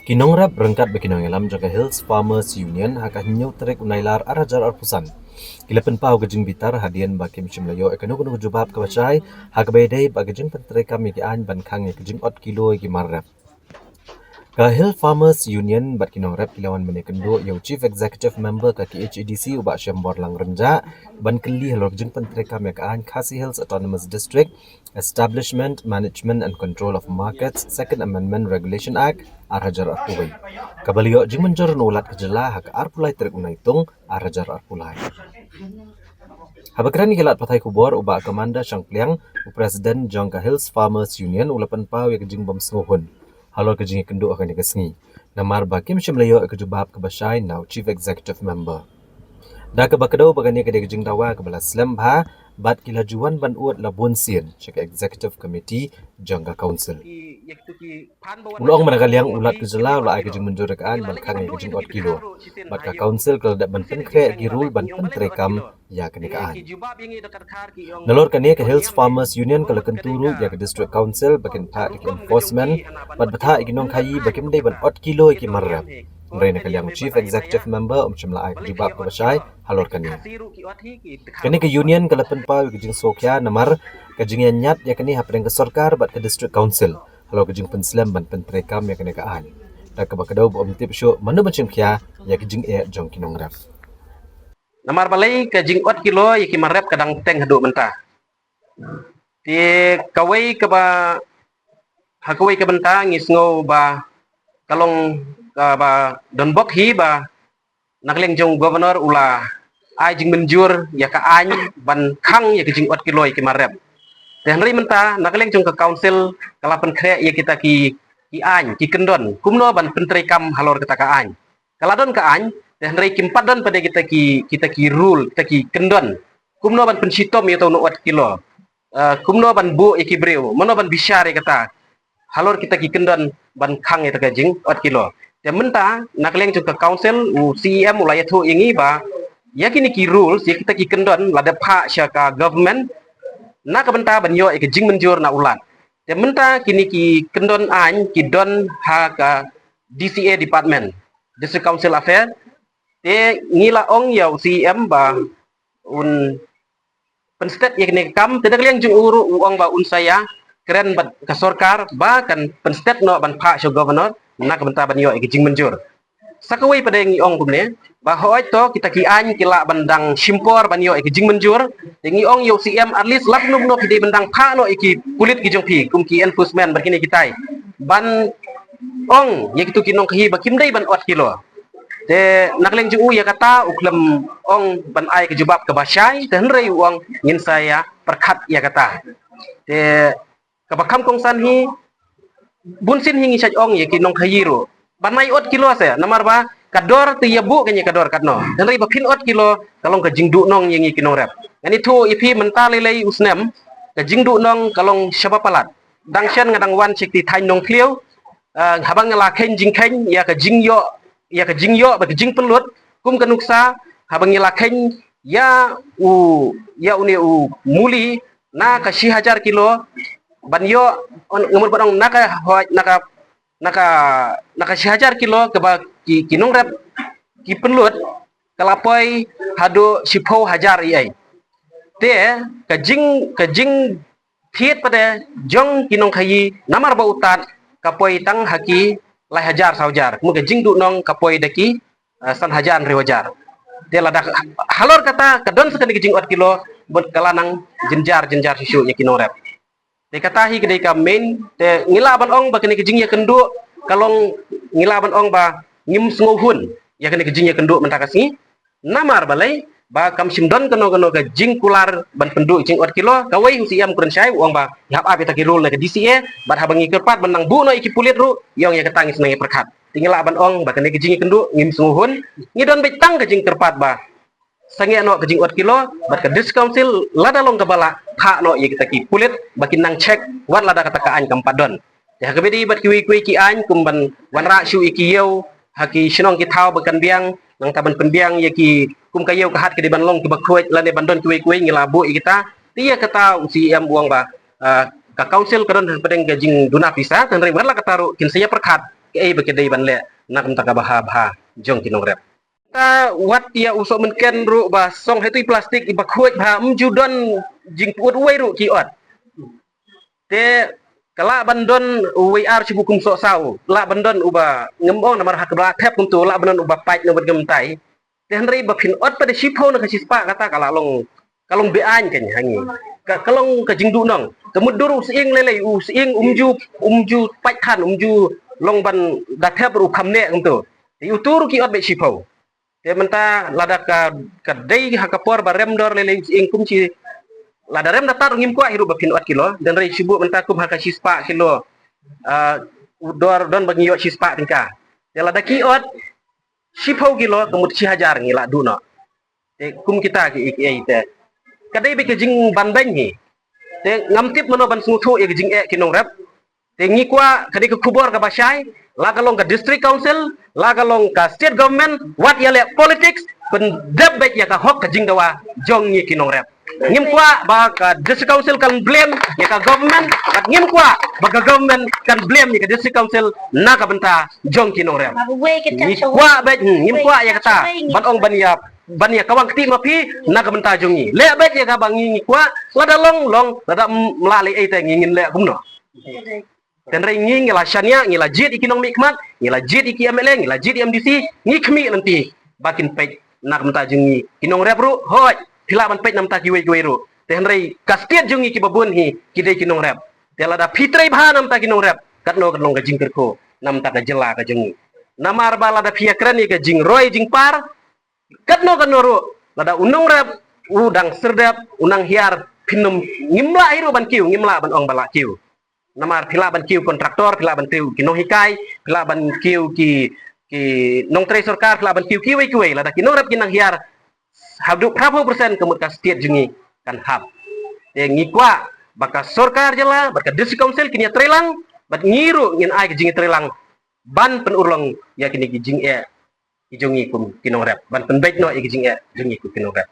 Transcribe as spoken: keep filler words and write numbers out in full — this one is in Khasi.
Ki nongrep ryngkat bad ki nongïalam jong ka Hills Farmers Union ha ka hynñiew tarik u Nailar ar hajar arphew san ki la pynpaw ka jingbitar hadien ba kim shym la ïoh ïa kano kano ka jubab kaba shai ha kaba ïadei bad ka jingpyntreikam ïa ki aiñ ban khang ïa ka jingot kilo ïa ki mar rep. Ka Hill Farmers Union bad ki nongrep ki la wan ban ïakynduh ïa u Chief Executive Member ka K H A D C u Bah Shemborlang Rynjah ban kylli halor ka jingpyntreikam ïa ka aiñ Khasi Hills Autonomous District Establishment, Management and Control of Markets, Second Amendment Regulation Act, ar hajar arphew wei. Kaba la ïoh jingmynjur na u Lat ka jylla ha ka arphew lai tarik u Naitung, ar hajar arphew lai. Haba kren ïa ki lad pathai khubor u Bah Commander Shangpliang, u President jong ka Hills Farmers Union, u la pynpaw ïa ka jingbym sngewhun halor ka jingïakynduh ha kane ka sngi. Namar ba kim shym la ïoh ïa ka jubab kaba shai na u Chief Executive Member. Da kaba kdew ba kane ka dei ka jingdawa kaba la slem bha bad ki la ju wan ban ud la bun sien sha ka Executive Committee jong ka Council. U la ong ba na ka liang u Lat ka jylla u la ai ka jingmynjur ïa ka aiñ ban khang ïa ka jingot kilo bad ka Council ka la dep ban pynkhreh ïa ki rule ban pyntreikam ïa kane ka aiñ. Nalor kane ka Hills Farmers Union ka la kyntu ruh ïa ka District Council ba kin phah ïa ki enforcement bad ba phah ïa ki nongkhaïi ba kim dei ban ot kilo ïa ki mar rep. Hynrei na ka liang u Chief Executive Member um shym la ai ka jubab kaba shai halor kane. Kane ka Union ka la pynpaw ïa ka jingsngewkhia namar ka jingïañiat ïa kane hapdeng ka sorkar bad ka District Council halor ka jingpynslem ban pyntreikam ïa kane ka aiñ. Da kaba kdew ba um tip shuh mano ban shim khia ïa ka jingeh jong ki nongrep. Namar balei ka jingot kilo ïa ki mar rep ka dang teng haduh mynta. Te kawei kaba ha kawei ka bynta ngi sngew ba ka long kaba donbok hi ba na ka liang jong u Governor u la ai jingmynjur ïa ka aiñ ban khang ïa ka jingot kilo ïa ki mar rep. Te hynrei mynta na ka liang jong ka Council ka la pynkhreh ïa kita ki ki aiñ ki kyndon kumno ban pyntreikam halor kata ka aiñ. Ka la don ka aiñ te hynrei kim pat don pat de kita ki kita ki rule kita ki kyndon kumno ban pynshitom ïa uto u nongot kilo. Eh, kumno ban buh ïa ki briew mano ban bishar ïa kata halor kita ki kyndon ban khang ïa kata ka jingot kilo. Te mynta na ka liang jong ka Council u C E M u la ïathuh ïa ngi ba ïa kine ki rules ïa kita ki kyndon la dep phah sha ka government na ka bynta ban ïoh ïa ka jingmynjur na u Lat. Te mynta kine ki kyndon aiñ ki don ha ka D C A department, District Council Affair. Te ngi la ong ïa u C E M ba un pynstet ïa kane ka kam te da ka liang jong u ruh u ong ba un sa ïa kren bad ka sorkar ba kan pynstet noh ban phah sha governor na ka bynta ban ïoh ïa ka jingmynjur. Sa kawei pat de ngi ong kumne ba hooid to kita ki aiñ ki lah ban dang shim por ban ïoh ïa ka jingmynjur. Te ngi ong ïa u C E M at least lada kumno kumno phi dei ban dang phah noh ïa ki pulit ki jong phi kum ki enforcement bad kine kitai ban ong ïa kito ki nongkhaïi ba kim dei ban ot kilo. Te na ka liang jong u ïa kata u khlem ong ban ai ka jubab kaba shai te hynrei u ong ngin sa ïa pyrkhat ïa kata. Te kaba kham kongsan hi bun sien hi ngi shait ong ïa ki nongkhaïi ruh ban ai ot kilo se namar ba ka dor te ïa buh ka ïa ka dor katno hynrei ba phin ot kilo ka long ka jingduhnong ïa ngi ki nongrep. Ngan ïathuh ïa phi mynta lei lei u snem ka jingduhnong ka long shaba palat. Dang shen nga dang wan sha kti thaiñ Nongthliew, ah, haba nga la kheiñ jingkheiñ ïa ka jingïoh ïa ka jingïoh bad ka jingpynlut kum ka nuksa haba ngi la kheiñ ïa u ïa une u muli na ka shi hajar kilo ban ïoh nga mut ban ong na ka hoi na ka na ka na ka shi hajar kilo kaba ki ki nongrep ki pynlut ka la poi haduh shiphew hajar ïa. Te ka jing ka jing thied pat de jong ki nongkhaïi namar ba u Tat ka poi tang ha ki lai hajar saw hajar kumba ka jingduhnong ka poi da ki, eh, san hajar hynriew hajar. Te lada halor kata ka don sa kane ka jingot kilo bad ka la nang jynjar jynjar shisha ïa ki nongrep. Te kata hi ka dei ka main te ngi lah ban ong ba kane ka jingïakynduh ka long ngi lah ban ong ba ngim sngewhun ïa kane ka jingïakynduh mynta ka sngi. Namar balei ba kam shym don kano kano ka jingkular ban pynduh jingot kilo kawei u C M kren shai u ong ba ïa hap ap ïa ta ki rule na ka D C A bad haba ngi kyrpad ban nang buh noh ïa ki pulit ruh ïa ong ïa kata ngi snang ïa pyrkhat. Te ngi lah ban ong ba kane ka jingïakynduh ngim sngewhun ngi don beit tang ka jingkyrpad ba sangeh noh ka jingot kilo bad ka District Council lada long kaba lah phah noh ïa kita ki pulit ba kin nang check wat lada kata ka aiñ kam pat don. Te ha kaba ïadei bad kiwei kiwei ki aiñ kum ban wanrah shuh ïa ki ïew ha ki shnong ki thaw ba kan biang nangta ban pynbiang ïa ki kum ka ïew ka hat ka dei ban long kiba khuid lane ban don kiwei kiwei ngi la buh ïa kita. Te ïa kata u C E M u ong ba, ah, ka Council ka don hapdeng ka jingduna pisa te hynrei wat la kata ruh kin sa ïa pyrkhat Kaei ba ki dei ban leh na ka bynta ka bha bha jong ki nongrep. Ta wat ïa u sohmynken ruh ba song ha itu i plastik iba khuid bha, ym ju don jingpyut uwei ruh ki ot. Te ka lah ban don uwei ar shi bukum soh saw, lah ban don uba ngam ong namar ha ka ba la thep kumtu, lah ban don uba pait na bad ngam tai. Te hynrei ba phin ot pat da shiphew na ka shispah kata ka la long, ka long be-aiñ kein ha ngi. Ka, ka long ka jingduhnong. Te mutdur u sying lei lei, u sying um ju, um ju pait than, um ju long ban da thep ruh u kham neh kumtu. Te utu ruh ki ot beit shiphew. Te mynta lada ka, ka dei ha ka por ba rem dor lei lei u sying kum shi, lada rem da tad ruh ngim kwah hi ruh ba phin ot kilo. Te hynrei shu buh mynta kum ha ka shispah kilo, ah, u dor don ba ngi ïoh shispah tyngka. Te lada ki ot shiphew kilo ka mut shi hajar ngi lah duh noh. Te kum kita ki, ki, ki, te ka dei beit ka jingbanbeiñ hi. Te ngam tip mano ban sngewthuh ïa ka jingeh ki nongrep. Te ngi kwah ka dei ka khubor kaba shai, la ka long ka district council, la ka long ka state government, wat ïa leh politics, pyndep beit ïa ka hok ka jingdawa jong ngi ki nongrep. Ngim kwah ba ka district council kan blame ïa ka government, bad ngim kwah ba ka government kan blame ïa ka district council na ka bynta jong ki nongrep. Ngi kwah beit, hmm, ngim kwah ïa kata ban ong ban ïa, ban ïa kawang kti ma phi na ka bynta jong ngi. Leh beit ïa kaba ngi, ngi kwah, lada long long, lada ym lah leh ei te ngi ngin leh kumno. Te hynrei ngi, ngi la shaniah, ngi la jied ïa ki nongmihkhmat, ngi la jied ïa ki M L A, ngi la jied ïa M D C, ngi khmih lynti ba kin peit na ka bynta jong ngi ki nongrep ruh, hooid, phi lah ban peit na ka bynta kiwei kiwei ruh. Te hynrei ka state jong ngi kiba bun hi ki dei ki nongrep. Te lada phi trei bha na ka bynta ki nongrep, katno kan long ka jingkyrkhu na ka bynta ka jylla ka jong ngi. Namar ba lada phi ïakren ïa ka jingroi jingpar, katno katno ruh, lada u nongrep u dang serdep, u nang hiar, phin ym, ngim lah hi ruh ban kiew, ngim lah ban ong ba lah kiew. Namar phi lah ban kiew kontraktor, phi lah ban kiew ki nonghikai, phi lah ban kiew ki, ki nongtrei sorkar, phi lah ban kiew kiwei kiwei, lada ki nongrep ki nang hiar haduh phra phew percent ka mut ka state jong ngi kan hap. Te ngi kwah ba ka sorkar jylla bad ka district council kin ïatreilang, bad ngi ruh ngin ai ka jingïatreilang ban pynurlong ïa kine ki jingeh ki jong ngi kum ki nongrep, ban pynbeit noh ïa ki jingeh jong ngi kum ki nongrep.